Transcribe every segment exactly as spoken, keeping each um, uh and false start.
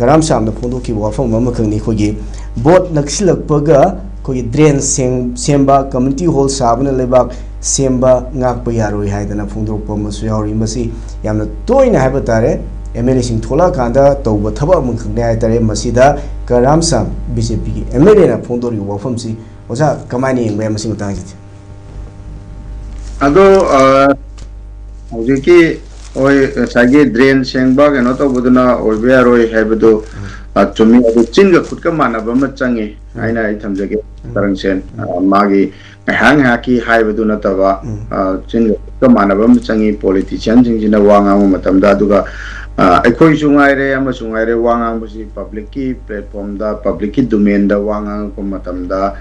ꯀꯔꯥꯝ ꯁꯥꯝꯅ ꯐꯣꯡꯗꯣꯛꯈꯤꯕ ꯋꯥꯐꯝ ꯑꯃꯈꯛꯅꯤ꯫ ꯑꯩꯈꯣꯏꯒꯤ ꯚꯣꯠ ꯅꯛꯁꯤꯜꯂꯛꯄꯒ ꯑꯩꯈꯣꯏꯒꯤ ꯗ꯭ꯔꯦꯟ ꯁꯦꯝ-, ꯁꯦꯝꯕ, ꯀꯝꯃ꯭ꯌꯨꯅꯤꯇꯤ ꯍꯣꯜ ꯁꯥꯕꯅ ꯂꯩꯕꯥꯛ ꯁꯦꯝꯕ ꯉꯥꯛꯄ ꯌꯥꯔꯣꯏ ꯍꯥꯏꯗꯅ ꯐꯣꯡꯗꯣꯔꯛꯄ ꯑꯃꯁꯨ ꯌꯥꯎꯔꯤ꯫ ꯃꯁꯤ ꯌꯥꯝꯅ ꯇꯣꯏꯅ ꯍꯥꯏꯕ ꯇꯥꯔꯦ, ꯑꯦꯝ ꯑꯦꯜ ꯑꯦꯁꯤꯡ ꯊꯣꯛꯂꯛꯑꯀꯥꯟꯗ ꯇꯧꯕ ꯊꯕꯛ ꯑꯃꯈꯛꯅꯦ ꯍꯥꯏ ꯇꯥꯔꯦ꯫ ꯃꯁꯤꯗ ꯀꯔꯥꯝ ꯁꯥꯝ ꯕꯤ ꯖꯦ ꯄꯤꯒꯤ ꯑꯦꯝ ꯑꯦꯜ ꯑꯦꯅ ꯐꯣꯡꯗꯣꯔꯤꯕ ꯋꯥꯐꯝꯁꯤ ꯑꯣꯖꯥ ꯀꯃꯥꯏꯅ ꯌꯦꯡꯕ ꯌꯥꯏ ꯃꯁꯤ ꯃꯇꯥꯡꯁꯤꯗꯤ? ꯑꯗꯣ, ꯑ, ꯍꯧꯖꯤꯛꯀꯤ ꯍꯣꯏ, ꯉꯁꯥꯏꯒꯤ ꯗ꯭ꯔꯦꯟ ꯁꯦꯡꯕ ꯀꯩꯅꯣ ꯇꯧꯕꯗꯨꯅ ꯑꯣꯏꯕ ꯌꯥꯔꯣꯏ ꯍꯥꯏꯕꯗꯨ, ꯑ, ꯆꯨꯝꯃꯤ꯫ ꯑꯗꯨ ꯆꯤꯟꯒ ꯈꯨꯠꯀ ꯃꯥꯟꯅꯕ ꯑꯃ ꯆꯪꯉꯤ ꯍꯥꯏꯅ ꯑꯩ ꯊꯝꯖꯒꯦ, ꯀꯔꯟꯁꯦꯟ꯫ ꯑ, ꯃꯥꯒꯤ ꯉꯥꯏꯍꯥꯛ ꯉꯥꯏꯍꯥꯛꯀꯤ ꯍꯥꯏꯕꯗꯨ ꯅꯠꯇꯕ, ꯑ, ꯆꯤꯟꯒ ꯈꯨꯠꯀ ꯃꯥꯟꯅꯕ ꯑꯃ ꯆꯪꯉꯤ ꯄꯣꯂꯤꯇꯤꯁꯤꯌꯥꯟꯁꯤꯡꯁꯤꯅ ꯋꯥ ꯉꯥꯡꯕ ꯃꯇꯝꯗ꯫ ꯑꯗꯨꯒ, ꯑ, ꯑꯩꯈꯣꯏꯁꯨ ꯉꯥꯏꯔꯦ, ꯑꯃꯁꯨ ꯉꯥꯏꯔꯦ, ꯋꯥ ꯉꯥꯡꯕꯁꯤ ꯄꯕ꯭ꯂꯤꯛꯀꯤ ꯄ꯭ꯂꯦꯠꯐꯣꯝꯗ, ꯄꯕ꯭ꯂꯤꯛꯀꯤ ꯗꯣꯃꯦꯟꯗ ꯋꯥ ꯉꯥꯡꯉꯛꯄ ꯃꯇꯝꯗ,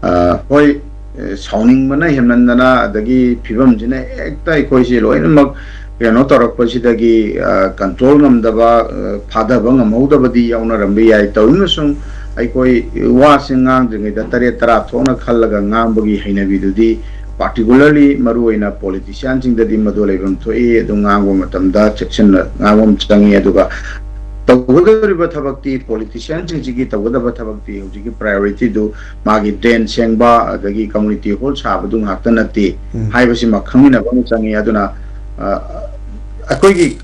ꯑ, ꯍꯣꯏ, ꯑ, ꯁꯥꯎꯅꯤꯡꯕꯅ ꯍꯦꯟꯃꯟꯗꯅ, ꯑꯗꯒꯤ ꯐꯤꯕꯝꯁꯤꯅ ꯍꯦꯛꯇ ꯑꯩꯈꯣꯏꯁꯦ ꯂꯣꯏꯅꯃꯛ ꯀꯩꯅꯣ ꯇꯧꯔꯛꯄꯁꯤꯗꯒꯤ, ꯑ, ꯀꯟꯇ꯭ꯔꯣꯜ ꯉꯝꯗꯕ, ꯑ, ꯐꯥꯊꯕ ꯉꯝꯍꯧꯗꯕꯗꯤ ꯌꯥꯎꯅꯔꯝꯕ ꯌꯥꯏ꯫ ꯇꯧꯔꯤꯕꯁꯨꯡ ꯑꯩꯈꯣꯏ ꯋꯥꯁꯤ ꯉꯥꯡꯗ꯭ꯔꯤꯉꯩꯗ ꯇꯔꯦꯠ ꯇꯔꯥ ꯊꯣꯛꯅ ꯈꯜꯂꯒ ꯉꯥꯡꯕꯒꯤ ꯍꯩꯅꯕꯤꯗꯨꯗꯤ, ꯄꯥꯔꯇꯤꯀꯨꯂꯔꯂꯤ ꯃꯔꯨꯑꯣꯏꯅ ꯄꯣꯂꯤꯇꯤꯁꯤꯌꯥꯟꯁꯤꯡꯗꯗꯤ ꯃꯗꯨ ꯂꯩꯐꯝ ꯊꯣꯛꯏ꯫ ꯑꯗꯨ ꯉꯥꯡꯕ ꯃꯇꯝꯗ ꯆꯦꯛꯁꯤꯟꯅ ꯉꯥꯡꯕ ꯑꯃ ꯆꯪꯉꯤ꯫ ꯑꯗꯨꯒ ꯇꯧꯒꯗꯧꯔꯤꯕ ꯊꯕꯛꯇꯤ, ꯄꯣꯂꯤꯇꯤꯁꯤꯌꯥꯟꯁꯤꯡꯁꯤꯒꯤ ꯇꯧꯒꯗꯕ ꯊꯕꯛꯇꯤ ꯍꯧꯖꯤꯛꯀꯤ ꯄ꯭ꯔꯥꯏꯌꯣꯔꯤꯇꯤꯗꯨ ꯃꯥꯒꯤ ꯗ꯭ꯔꯦꯟ ꯁꯦꯡꯕ, ꯑꯗꯒꯤ ꯀꯝꯃ꯭ꯌꯨꯅꯤꯇꯤ ꯍꯣꯜ ꯁꯥꯕꯗꯨ ꯉꯥꯛꯇ ꯅꯠꯇꯦ ꯍꯥꯏꯕꯁꯤꯃ ꯈꯪꯃꯤꯟꯅꯕ ꯑꯃ ꯆꯪꯉꯤ꯫ ꯑꯗꯨꯅ, ꯑ, ꯑꯩꯈꯣꯏꯒꯤ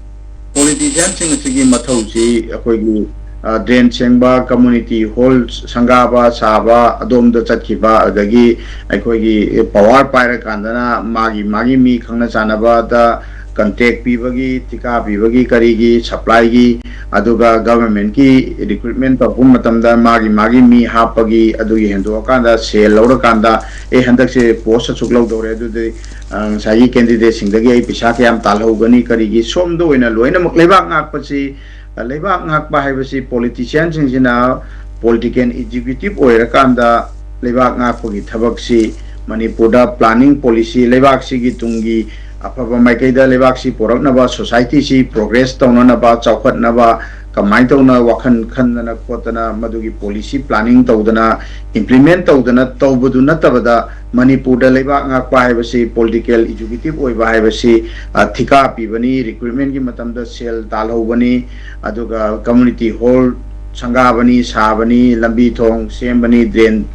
ꯄꯣꯂꯤꯇꯤꯁꯤꯌꯥꯟꯁꯤꯡ ꯑꯁꯤꯒꯤ ꯃꯊꯧꯁꯤ ꯑꯩꯈꯣꯏꯒꯤ, ꯑ, ꯗ꯭ꯔꯦꯟ ꯁꯦꯡꯕ, ꯀꯝꯃ꯭ꯌꯨꯅꯤꯇꯤ ꯍꯣꯜ ꯁꯪꯒꯥꯕ, ꯁꯥꯕ, ꯑꯗꯣꯝꯗ ꯆꯠꯈꯤꯕ, ꯑꯗꯒꯤ ꯑꯩꯈꯣꯏꯒꯤ ꯄꯋꯥꯔ ꯄꯥꯏꯔꯀꯥꯟꯗꯅ ꯃꯥꯒꯤ, ꯃꯥꯒꯤ ꯃꯤ ꯈꯪꯅ ꯆꯥꯟꯅꯕꯗ ꯀꯟꯇ꯭ꯔꯦꯛ ꯄꯤꯕꯒꯤ, ꯊꯤꯀꯥ ꯄꯤꯕꯒꯤ, ꯀꯔꯤꯒꯤ, ꯁꯄ꯭ꯂꯥꯏꯒꯤ, ꯑꯗꯨꯒ ꯒꯚꯔꯟꯃꯦꯟꯠꯀꯤ ꯔꯤꯀ꯭ꯔꯨꯠꯃꯦꯟꯠ ꯇꯧꯔꯛꯄ ꯃꯇꯝꯗ ꯃꯥꯒꯤ, ꯃꯥꯒꯤ ꯃꯤ ꯍꯥꯞꯄꯒꯤ, ꯑꯗꯨꯒꯤ ꯍꯦꯟꯗꯣꯛꯑꯀꯥꯟꯗ ꯁꯦꯜ ꯂꯧꯔꯀꯥꯟꯗ, "ꯑꯦ, ꯍꯟꯗꯛꯁꯦ ꯄꯣꯁ ꯑꯁꯨꯛ ꯂꯧꯗꯧꯔꯦ, ꯑꯗꯨꯗꯤ, ꯑ, ꯉꯁꯥꯏꯒꯤ ꯀꯦꯟꯗꯤꯗꯦꯠꯁꯤꯡꯗꯒꯤ ꯑꯩ ꯄꯩꯁꯥ ꯀꯌꯥꯝ ꯇꯥꯜꯍꯧꯒꯅꯤ?" ꯀꯔꯤꯒꯤ? ꯁꯣꯝꯗ ꯑꯣꯏꯅ ꯂꯣꯏꯅꯃꯛ ꯂꯩꯕꯥꯛ ꯉꯥꯛꯄꯁꯤ, ꯑ, ꯂꯩꯕꯥꯛ ꯉꯥꯛꯄ ꯍꯥꯏꯕꯁꯤ ꯄꯣꯂꯤꯇꯤꯁꯤꯌꯥꯟꯁꯤꯡꯁꯤꯅ ꯄꯣꯂꯤꯇꯤꯀꯦꯜ ꯑꯦꯛꯖꯤꯀ꯭ꯌꯨꯇꯤꯚ ꯑꯣꯏꯔꯀꯥꯟꯗ ꯂꯩꯕꯥꯛ ꯉꯥꯛꯄꯒꯤ ꯊꯕꯛꯁꯤ ꯃꯅꯤꯄꯨꯔꯗ ꯄ꯭ꯂꯥꯅꯤꯡ ꯄꯣꯂꯤꯁꯤ, ꯂꯩꯕꯥꯛꯁꯤꯒꯤ ꯇꯨꯡꯒꯤ ꯑꯐꯕ ꯃꯥꯏꯀꯩꯗ ꯂꯩꯕꯥꯛꯁꯤ ꯄꯣꯔꯛꯅꯕ, ꯁꯣꯁꯥꯏꯇꯤꯁꯤ ꯄ꯭ꯔꯣꯒ꯭ꯔꯦꯁ ꯇꯧꯅꯅꯕ, ꯆꯥꯎꯈꯠꯅꯕ, ꯀꯃꯥꯏꯅ ꯇꯧꯅ ꯋꯥꯈꯜ ꯈꯟꯗꯅ ꯈꯣꯠꯇꯅ ꯃꯗꯨꯒꯤ policy planning ꯇꯧꯗꯅ implement ꯇꯧꯗꯅ ꯇꯧꯕꯗꯨ ꯅꯠꯇꯕꯗ, ꯃꯅꯤꯄꯨꯔꯗ ꯂꯩꯕꯥꯛ ꯉꯥꯛꯄ ꯍꯥꯏꯕꯁꯤ political executive ꯑꯣꯏꯕ ꯍꯥꯏꯕꯁꯤ, ꯑ, ꯊꯤꯀꯥ ꯄꯤꯕꯅꯤ, recruitmentꯀꯤ ꯃꯇꯝꯗ ꯁꯦꯜ ꯇꯥꯜꯍꯧꯕꯅꯤ, ꯑꯗꯨꯒ community hall ꯁꯪꯒꯥꯕꯅꯤ, ꯁꯥꯕꯅꯤ, ꯂꯝꯕꯤ ꯊꯣꯡ ꯁꯦꯝꯕꯅꯤ, drain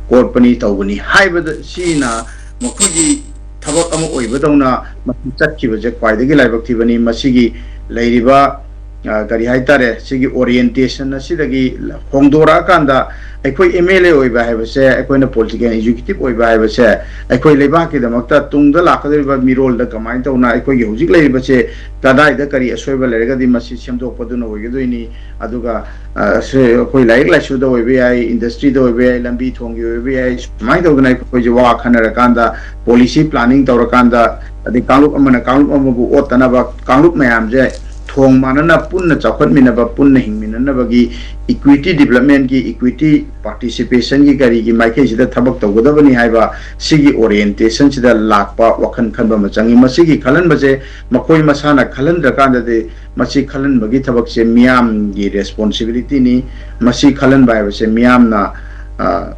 ꯀꯣꯠꯄꯅꯤ, ꯇꯧꯕꯅꯤ ꯍꯥꯏꯕꯗ ꯁꯤꯅ ꯃꯈꯣꯏꯒꯤ ꯊꯕꯛ ꯑꯃ ꯑꯣꯏꯕꯗꯧꯅ ꯃꯁꯤ ꯆꯠꯈꯤꯕꯁꯦ ꯈ꯭ꯋꯥꯏꯗꯒꯤ ꯂꯥꯏꯕꯛ ꯊꯤꯕꯅꯤ꯫ ꯃꯁꯤꯒꯤ ꯂꯩꯔꯤꯕ, ꯑ, ꯀꯔꯤ ꯍꯥꯏꯇꯥꯔꯦ, ꯁꯤꯒꯤ orientation ꯑꯁꯤꯗꯒꯤ ꯍꯣꯡꯗꯣꯔꯛꯑꯀꯥꯟꯗ ꯑꯩꯈꯣꯏ MLA ꯑꯣꯏꯕ ꯍꯥꯏꯕꯁꯦ, ꯑꯩꯈꯣꯏꯅ political executive ꯑꯣꯏꯕ ꯍꯥꯏꯕꯁꯦ, ꯑꯩꯈꯣꯏ ꯂꯩꯕꯥꯛꯀꯤꯗꯃꯛꯇ ꯇꯨꯡꯗ ꯂꯥꯛꯀꯗꯧꯔꯤꯕ ꯃꯤꯔꯣꯜꯗ ꯀꯃꯥꯏꯅ ꯇꯧꯅ ꯑꯩꯈꯣꯏꯒꯤ ꯍꯧꯖꯤꯛ ꯂꯩꯔꯤꯕꯁꯦ ꯀꯗꯥꯏꯗ ꯀꯔꯤ ꯑꯁꯣꯏꯕ ꯂꯩꯔꯒꯗꯤ ꯃꯁꯤ ꯁꯦꯝꯗꯣꯛꯄꯗꯨꯅ ꯑꯣꯏꯒꯗꯣꯏꯅꯤ꯫ ꯑꯗꯨꯒ, ꯑ, ꯁꯦ-, ꯑꯩꯈꯣꯏ ꯂꯥꯏꯔꯤꯛ ꯂꯥꯏꯁꯨꯗ ꯑꯣꯏꯕ ꯌꯥꯏ, industryꯗ ꯑꯣꯏꯕ ꯌꯥꯏ, ꯂꯝꯕꯤ ꯊꯣꯡꯒꯤ ꯑꯣꯏꯕ ꯌꯥꯏ, ꯁꯨꯃꯥꯏꯅ ꯇꯧꯗꯅ ꯑꯩꯈꯣꯏꯁꯦ ꯋꯥ ꯈꯟꯅꯔꯀꯥꯟꯗ, policy planning ꯇꯧꯔꯀꯥꯟꯗ, ꯑꯗꯩ ꯀꯥꯡꯂꯨꯞ ꯑꯃꯅ ꯀꯥꯡꯂꯨꯞ ꯑꯃꯕꯨ ꯑꯣꯠꯇꯅꯕ, ꯀꯥꯡꯂꯨꯞ ꯃꯌꯥꯝꯁꯦ ꯊꯣꯡ ꯃꯥꯟꯅꯅ ꯄꯨꯟꯅ ꯆꯥꯎꯈꯠꯃꯤꯟꯅꯕ, ꯄꯨꯟꯅ ꯍꯤꯡꯃꯤꯟꯅꯅꯕꯒꯤ equity developmentꯀꯤ, equity participationꯒꯤ ꯀꯔꯤꯒꯤ ꯃꯥꯏꯀꯩꯁꯤꯗ ꯊꯕꯛ ꯇꯧꯒꯗꯕꯅꯤ ꯍꯥꯏꯕ ꯁꯤꯒꯤ orientationꯁꯤꯗ ꯂꯥꯛꯄ ꯋꯥꯈꯜ ꯈꯟꯕ ꯑꯃ ꯆꯪꯉꯤ꯫ ꯃꯁꯤꯒꯤ ꯈꯜꯍꯟꯕꯁꯦ ꯃꯈꯣꯏ ꯃꯁꯥꯅ ꯈꯜꯍꯟꯗ꯭ꯔꯀꯥꯟꯗꯗꯤ ꯃꯁꯤ ꯈꯜꯍꯟꯕꯒꯤ ꯊꯕꯛꯁꯦ ꯃꯤꯌꯥꯝꯒꯤ responsibilityꯅꯤ꯫ ꯃꯁꯤ ꯈꯜꯍꯟꯕ ꯍꯥꯏꯕꯁꯦ ꯃꯤꯌꯥꯝꯅ, ꯑ,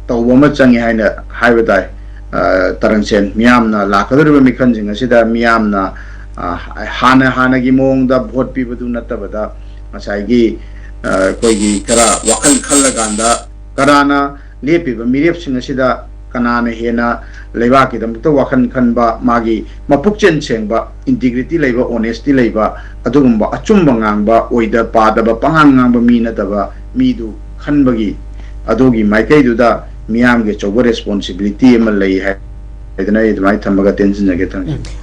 ꯇꯧꯕ ꯑꯃ ꯆꯪꯉꯤ ꯍꯥꯏꯅ ꯍꯥꯏꯕ ꯇꯥꯏ꯫ ꯑ, ꯇꯔꯟꯁꯦꯟ, ꯃꯤꯌꯥꯝꯅ ꯂꯥꯛꯀꯗꯧꯔꯤꯕ ꯃꯤꯈꯜꯁꯤꯡ ꯑꯁꯤꯗ ꯃꯤꯌꯥꯝꯅ, ꯑ, ꯍꯥꯟꯅ ꯍꯥꯟꯅꯒꯤ ꯃꯑꯣꯡꯗ vote ꯄꯤꯕꯗꯨ ꯅꯠꯇꯕꯗ ꯉꯁꯥꯏꯒꯤ, ꯑ, ꯑꯩꯈꯣꯏꯒꯤ ꯈꯔ ꯋꯥꯈꯜ ꯈꯜꯂꯀꯥꯟꯗ ꯀꯅꯥꯅ ꯂꯦꯞꯄꯤꯕ ꯃꯤꯔꯦꯞꯁꯤꯡ ꯑꯁꯤꯗ ꯀꯅꯥꯅ ꯍꯦꯟꯅ ꯂꯩꯕꯥꯛꯀꯤꯗꯃꯛꯇ ꯋꯥꯈꯜ ꯈꯟꯕ, ꯃꯥꯒꯤ ꯃꯄꯨꯛꯆꯦꯜ ꯁꯦꯡꯕ, integrity ꯂꯩꯕ, honesty ꯂꯩꯕ, ꯑꯗꯨꯒꯨꯝꯕ ꯑꯆꯨꯝꯕ ꯉꯥꯡꯕ, ꯑꯣꯏꯗ ꯄꯥꯗꯕ, ꯄꯉꯥꯡ ꯉꯥꯡꯕ ꯃꯤ ꯅꯠꯇꯕ ꯃꯤꯗꯨ ꯈꯟꯕꯒꯤ ꯑꯗꯨꯒꯤ ꯃꯥꯏꯀꯩꯗꯨꯗ ꯃꯤꯌꯥꯝꯒꯤ ꯑꯆꯧꯕ responsibility ꯑꯃ ꯂꯩ ꯍꯥꯏ-, ꯍꯥꯏꯗꯅ ꯑꯩ ꯑꯗꯨꯃꯥꯏꯅ ꯊꯝꯃꯒ ꯇꯦꯟꯁꯤꯟꯖꯒꯦ, ꯊꯝꯖꯒꯦ꯫ ꯎꯝ꯫